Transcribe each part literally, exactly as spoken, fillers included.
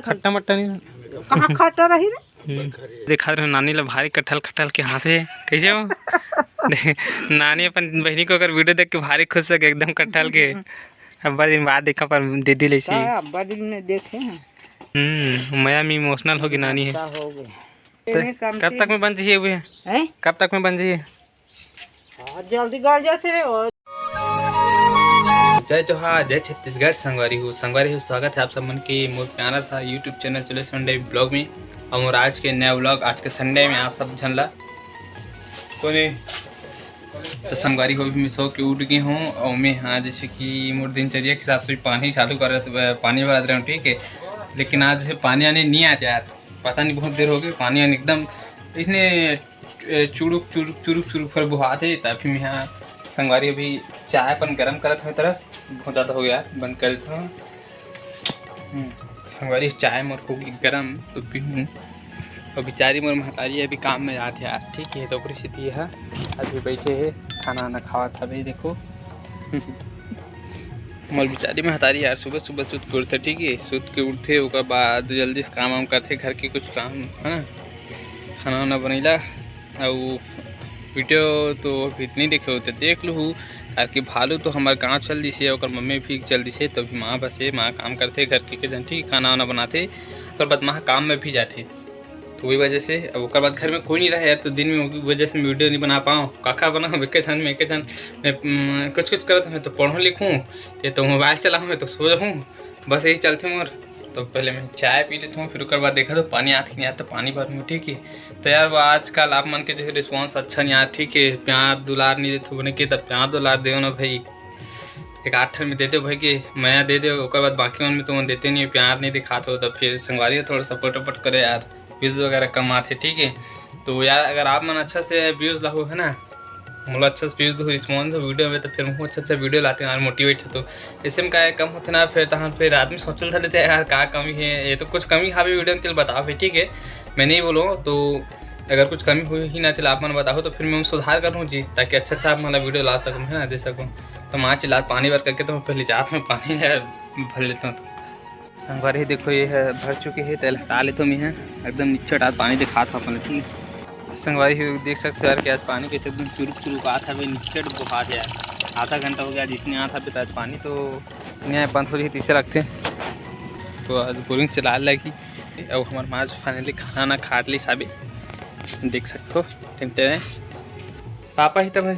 खट्टा मट्टा नहीं। कहाँ खट्टा रही रे? हम्म। देखा रहे नानी ला भारी कटहल कटहल के हाथ हे। कैसे हो? देख, नानी अपन बहनी को अगर वीडियो देख के भारी खुश हो गए एकदम कटहल के। अब्बड़ दिन बाद देखा पर दीदी ले सी। का अब्बड़ दिन में देखे हैं। हम्म, मया में इमोशनल होगी नानी है। का हो गए? तो तेरे कम कब से तक में बन जाइए हुए? हैं? कब तक में बन जाइए? हाँ, जल्दी गल जाते हैं और जय जोहार, जय छत्तीसगढ़। संगवारी हो, संगवारी हो, स्वागत है आप सब मन के मोर प्यारा सा YouTube चैनल चले संडे ब्लॉग में। और मोर आज के नया ब्लॉग आज के संडे में आप सब झन ला कोने। तो संगवारी हो, भी मैं सो के उठ गई हूँ और मैं, हाँ, जैसे कि मोर दिनचर्या के हिसाब से पानी चालू कर, पानी भरत रहे हूँ, ठीक है। लेकिन आज पानी आने नहीं आते यार, पता नहीं बहुत देर हो गई, पानी आने एकदम इसने ए, चुरुक चुरुक चुरुक चुरुक फर बुहात हे। तभी मैं यहाँ संगवारी अभी चाय अपन गरम करत हवे तरफ, बहुत ज़्यादा हो गया, बंद कर देता हूँ। हम्म, संगवारी चाय मोर हो गई गरम तो पीहूँ। और बेचारी मोर महतारी अभी काम में जात हे यार, ठीक है, तो ओकरी सेती है अभी बैठे है, खाना वाना खावत हवे। देखो मोर बेचारी महतारी यार सुबह सुबह सुत के उठथे, ठीक है, सुत के उठथे, ओकर बाद जल्दी से काम वाम करथे, घर के कुछ काम है ना, खाना वाना बनैला। अउ वीडियो तो अभी नहीं देखे हो तो देख लूहू, काबर कि भालू तो हमार गाँव चल दिसे, ओकर मम्मी भी चल दिसे, तो अभी माँ बसे, माँ काम करथे घर के, के जन, ठीक, खाना वाना बनाथे, ओकर बाद माँ काम में भी जाथे। तो वही वजह से अब ओकर बाद घर में कोई नहीं रहे यार, तो दिन में वही वजह से मैं वीडियो नहीं बना पाऊँ। काका बना हम एके जन में, एके जन में, उम, कुछ कुछ करत हूँ तो पढ़ूँ लिखूँ, ये तो मोबाइल चलाऊँ, मैं तो सो जाऊँ, बस यही चलते मोर। तो पहले मैं चाय पी लेता हूँ, फिर ओकर बाद देखा तो पानी आत कि नहीं आत, तो पानी भरूँ, ठीक है। तो यार वो आजकल आप मन के जो है रिस्पॉन्स अच्छा नहीं आत, ठीक है, प्यार दुलार नहीं देते बने के, तब प्यार दुलार दे ना भाई, एक आठ ठन में दे दो भाई के मया दे दो, ओकर बाद बाकी मन में तो मन देते नहीं, प्यार नहीं दिखात हो, तो फिर संगवारी हो थोड़ा सपोर्ट वपोर्ट करे यार, व्यूज वगैरह कम आथे, ठीक है। तो यार अगर आप मन अच्छा से व्यूज लाहू है ना, मोला अच्छा से व्यूज दो, रिस्पॉन्स दो वीडियो में, तो फिर मैं अच्छा अच्छा वीडियो लाते हैं और मोटिवेट हो। तो ऐसे में का कम होते ना, फिर तहन फिर आदमी सोचल था लेते यार का कमी है, ये तो कुछ कमी हावे वीडियो में, तेल बताओ फिर, ठीक है, मैं नहीं बोलूँ तो अगर कुछ कमी हुई ही ना, चल आप मन बताओ तो फिर मैं सुधार करूँ जी, ताकि अच्छा अच्छा आप मतलब वीडियो ला सकूँ, है ना, दे सकूँ। तो माँ चिल्लात पानी भर करके, तो मैं पहले जात में पानी भर लेता हूँ। संगवारी देखो, ये है भर चुके है, तेल हटा लेता हूँ मैं, एकदम निच्चट आज पानी दिखात हूँ अपन, ठीक है। संगवारी हो देख सकते हो यार कि आज पानी कैसे एकदम चुरुक चुरुक आत हवे, निच्चट बहात है यार। आधा घंटा हो गया, आज इसने आत हवे, तो आज पानी तो नहीं आए, बंद हो रही, तीसरे रखते हैं। तो आज बोरिंग चला लगी। अब हमारे माँ फाइनली खाना ना खा ली साबे, देख सकते हो, टेंटे है पापा ही तो भाई।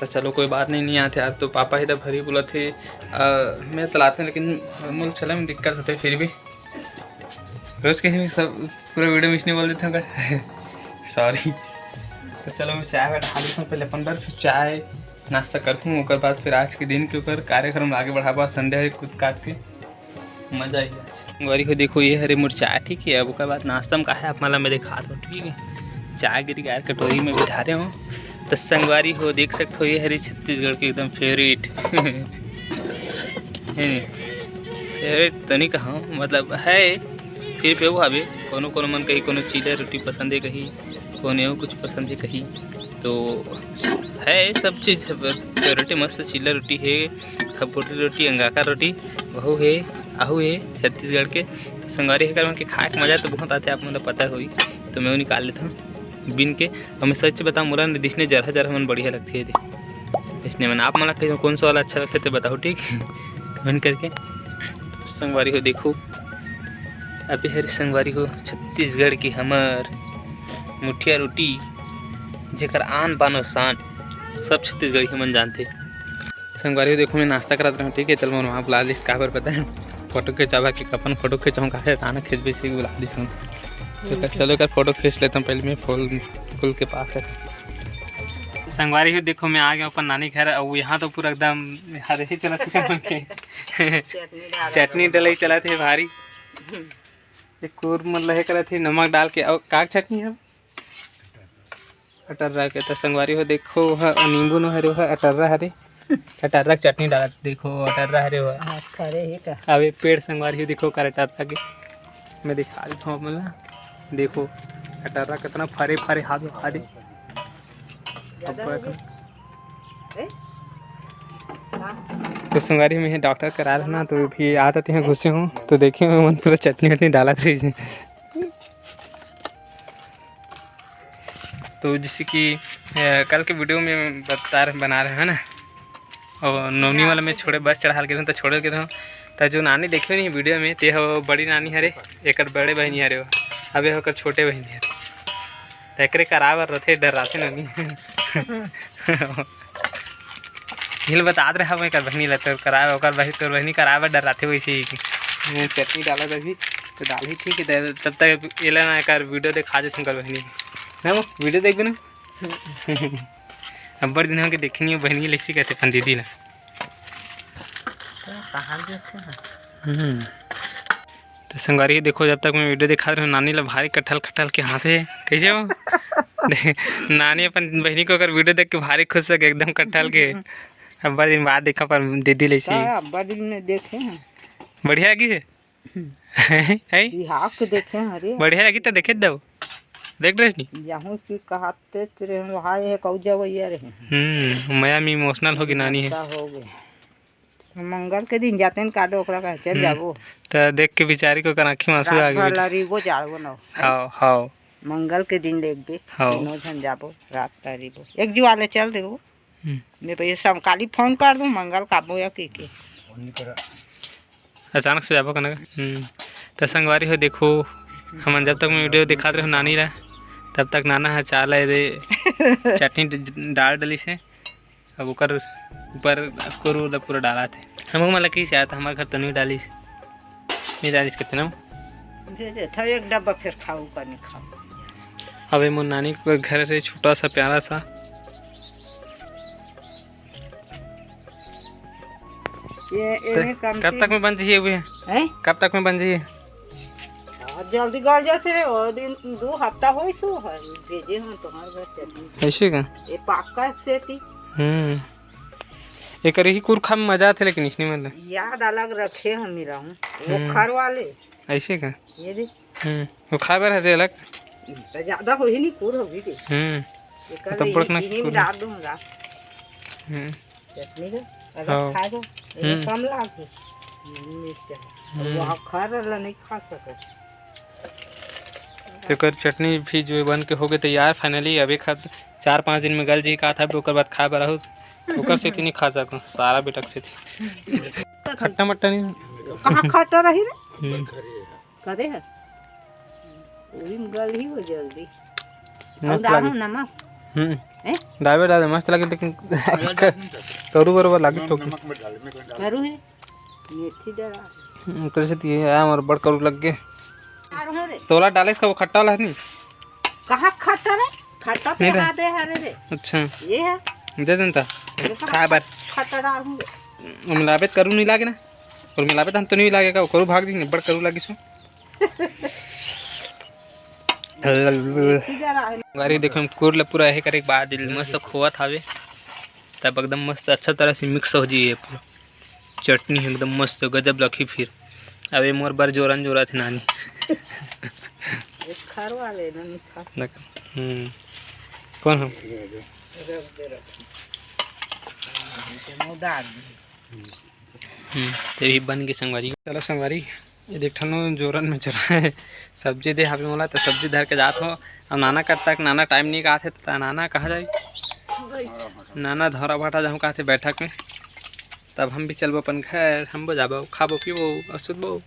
तो चलो कोई बात नहीं, नहीं आते यार, तो पापा ही तो भरी बोला थे। अ, मैं चलाते हैं, लेकिन मुझे चले में दिक्कत होते फिर भी। रोज के ही सब पूरा वीडियो में इसने बोल देते हैं। सॉरी। तो चलो मैं चाय वाय खा लेता हूँ पहले अपन बर, फिर चाय नाश्ता करता हूँ, ओकर बाद फिर आज के दिन के ऊपर कार्यक्रम आगे बढ़ाबा। संडे है, कूद काट के मजा आई। संगवारी हो देखो, ये हरे मोर चाय, ठीक है। अब ओकर बाद नाश्ता में का है आप मन ला मैं दिखात हूँ, ठीक है। चाय गिरी यार कटोरी में बिठा रहे हो। तो संगवारी हो देख सकते हो, ये हरे छत्तीसगढ़ के एकदम फेवरेट। फेवरेट तो नहीं कहूँ, मतलब है, फिर पे वो हवे, कोनो कोनो मन कही कोनो चीला रोटी पसंद है, कही कोनो कुछ पसंद है, कही तो है, सब चीज़ फेवरेट है, मस्त चीला रोटी है, खपोरी रोटी, अंगाकर रोटी, वहू है, आहू है छत्तीसगढ़ के। संगवारी हो, एकर मन के खाए के मजा तो बहुत आथे, आप मन ला पता होही, तो मैं वो निकाल लेता हूँ बीन के। और मैं सच बताऊँ, मोला न दिसने जरहा जरहा मन बढ़िया लगथे दे। इसने मन आप मन ला कहियो कौन सा वाला अच्छा लगथे, तो बताओ, ठीक, कमेंट करके। संगवारी हो देखो, अभी हरे संगवारी हो छत्तीसगढ़ की हमर मुठिया रोटी, जेकर आन बान और शान, सब छत्तीसगढ़ी मन जानथे। संगवारी हो देखो, मैं नाश्ता करत रहूँ, ठीक है, चल मोर वहाँ बुला लिस, काबर पता है, फोटो खिंचावा के, अपन फोटो खिंचाऊँ, काहे ताना खींचबे से बुला लिस। तो कर, चलो कर फोटो खींच लेता हूँ, पहले मैं फूल फूल के पास है। संगवारी हो देखो, मैं आ गया अपन नानी घर, और यहाँ तो पूरा एकदम हरे ही चलत है मन के। चटनी डाला चटनी डलई चलत है भारी। एक कोर मन लहे करत है नमक डाल के, और का चटनी है? अटर्रा के। तो संगवारी हो देखो, ओह नींबू नो हरे, ओह अटर्रा हरे, अटर्रा के चटनी डालत। देखो अटर्रा हरे, ओह हाँ, फरे हे का? अब ये पेड़ संगवारी हो देखो, कर अटर्रा के मैं दिखा देता हूँ आप मन ला। देखो अटर्रा कितना फरे फरे हाथ हरे। ज्यादा अब हो गया? ए? हाँ। तो संगवारी, मैं डॉक्टर करा रहा ना, तो भी आता तिहा घुसे हूँ, तो देखे हूँ मन पूरा चटनी वटनी डालत रही। तो जैसे कि अ, कल के वीडियो में बता रहे, बना रहे हैं ना, और नोनी वाला में छोड़े, बस चढ़ाल के रहूँ तो छोड़े के रहूँ। तो जो नानी देखे नहीं वीडियो में, ते हो बड़ी नानी हरे, एकर बड़े बहिनी हरे हो, अबे ओकर छोटे बहिनी हरे। तो एकरे कराबर रथे, डर रथे नोनी। हिल बतात रहे हवे कर बहिनी ला, तोर करावे, ओकर बहिनी, तोर बहिनी करावे डर रथे वैसे ही। मैं चटनी डाला तभी तो डाल ही ठीक है, तब तक एला ना कर वीडियो दिखा देते कर बहिनी। ना वो वीडियो देखबे ना। अब्बड़ दिन होगे देखे नहीं बहिनी ले, इसी कहते अपन दीदी ला। तो कहाँ देखे हैं? हम्म। तो संगवारी देखो, जब तक मैं वीडियो दिखा रहा हूँ, नानी ला भारी कटहल कटहल के हाँसे। कैसे हो? नानी अपन बहिनी को अगर वीडियो देख के भारी खुश हो गई, एकदम कटहल के। अब्बड़ दिन बाद देखा पर दीदी ले से। का अब्बड़ दिन में देखे हैं। बढ़िया लगी है? है? बिहाव के देखे हैं, अरे। बढ़िया लगी तो देखे दो। देख रहे नहीं? जाहूँ की कहते तेरे भाई है, कौजा वैया रहे। हम्म, मया में इमोशनल होगी नानी है। का हो गए। मंगल के दिन जाते हैं कादो ओकरा कहे, "चल हम्म। जाबो।" त देख के बेचारी को कर आँखी में आंसू रात आ गए। भर लरीबो जाबो न। हाव, हाव। मंगल के दिन देखबे, हाव। तीनों झन जाबो, रात तरीबो। एक जुआ ले चल देबो। हम्म। मैं भैया समकाली फोन कर दूँ, मंगल काबो या की के। अचानक से जाबो कना। हम्म। त संगवारी हो देखो, हमन जब तक मैं वीडियो दिखात रहे नानी ला, तब तक नाना ह चाला दे चटनी ड-, डाल डली से। अब ओकर ऊपर कुरू ला पूरा डाला थे। हमहू मन ला कहिस यार, त हमर घर तो नहीं डालिस, नहीं डालिस कितना। भेजे था एक डब्बा, फिर खाऊ का नहीं खाऊ। अबे मोर नानी के घर से छोटा सा प्यारा सा। ये, तो ये कब तक में बन जाइए हुए? हैं? कब तक में बन जाइए? बहुत जल्दी गल जाते रे, वो दिन दो हफ्ता होइस हो, भेजे हम तुम्हारे घर से। ऐसे का? ये पाका से थी। हम्म। एकर ही कुरखा में मजा आथे, लेकिन इसने मतलब। याद अलग रखे हम ही रहूं। वो हम्म। खर वाले। ऐसे का? ये दे। हम्म। वो खाए बर हरे अलग। तो ज्यादा हो ही नहीं, कुर हो भी दे। हम्म। एकर तब ले बड़कना ही कुर। डाल दूंगा। हम्म। चटनी का अलग हाँ। खा दो। ये हम्म। कम लागे। मिर्चा। हम्म। वो खर वाला नहीं खा सको। तेकर चटनी भी जो बन के हो गए तैयार finally। अब एक हफ्ते, चार पाँच दिन में गल जी का था, ओकर बाद खाए बर आहू, ओकर सेती नहीं खा सकूँ, सारा बेटक सेती। खट्टा मट्टा नहीं। कहाँ खट्टा रही रे? हम्म। करे है? वही में गल ही हो जल्दी। मस्त और डालो लागे। नमक। हम्म। हैं? डालबे डाले मस्त लगे, लेकिन करू बरोबर लागे तो। नमक मत डाले, मैं करू है। मेथी डरा। हम्म, ओकरे से तो ये आया, हमर बड़ करू लग गे। आ रहा रे। तोला डाले इसका वो खट्टा वाला है नहीं? कहाँ खट्टा रे? खट्टा पे नहीं रहा। हाथ दे हरे रे। अच्छा। ये है। दे देन ता। ये तो खाए बर। खट्टा डाल हूँ। वो मिलाबे त करू नहीं लागे ना? और मिलाबे त हम तो नहीं लागेगा, वो करू भाग दी, बड़ करू लागी सो। मेथी डरा है। गारी देखो, हम कुर ले पूरा हे करे के बाद मस्त खोवत हावे, तब एकदम मस्त अच्छा तरह से mix हो जाइए पूरा। चटनी एकदम मस्त गजब लखी फिर। अबे मोर बर जोरन जोरत हे नानी। ये खरवा ले ना, नहीं खा। देख, हम्म। कौन हो? रख दे, रख। हम्म, ते भी बन के संगवारी। चलो संगवारी, ये देख ठनो जोरन में चुरा है। सब्जी दे हावे मोला, तो सब्जी धर के जात हो। अब नाना कब तक, नाना time नहीं कहत हे, त नाना कहाँ जाई? नाना धौरा भाटा जाहूँ कहत हे बैठक में। तब हम भी चलबो अपन घर, हम बो जाबो, खाबो पीबो और सुतबो।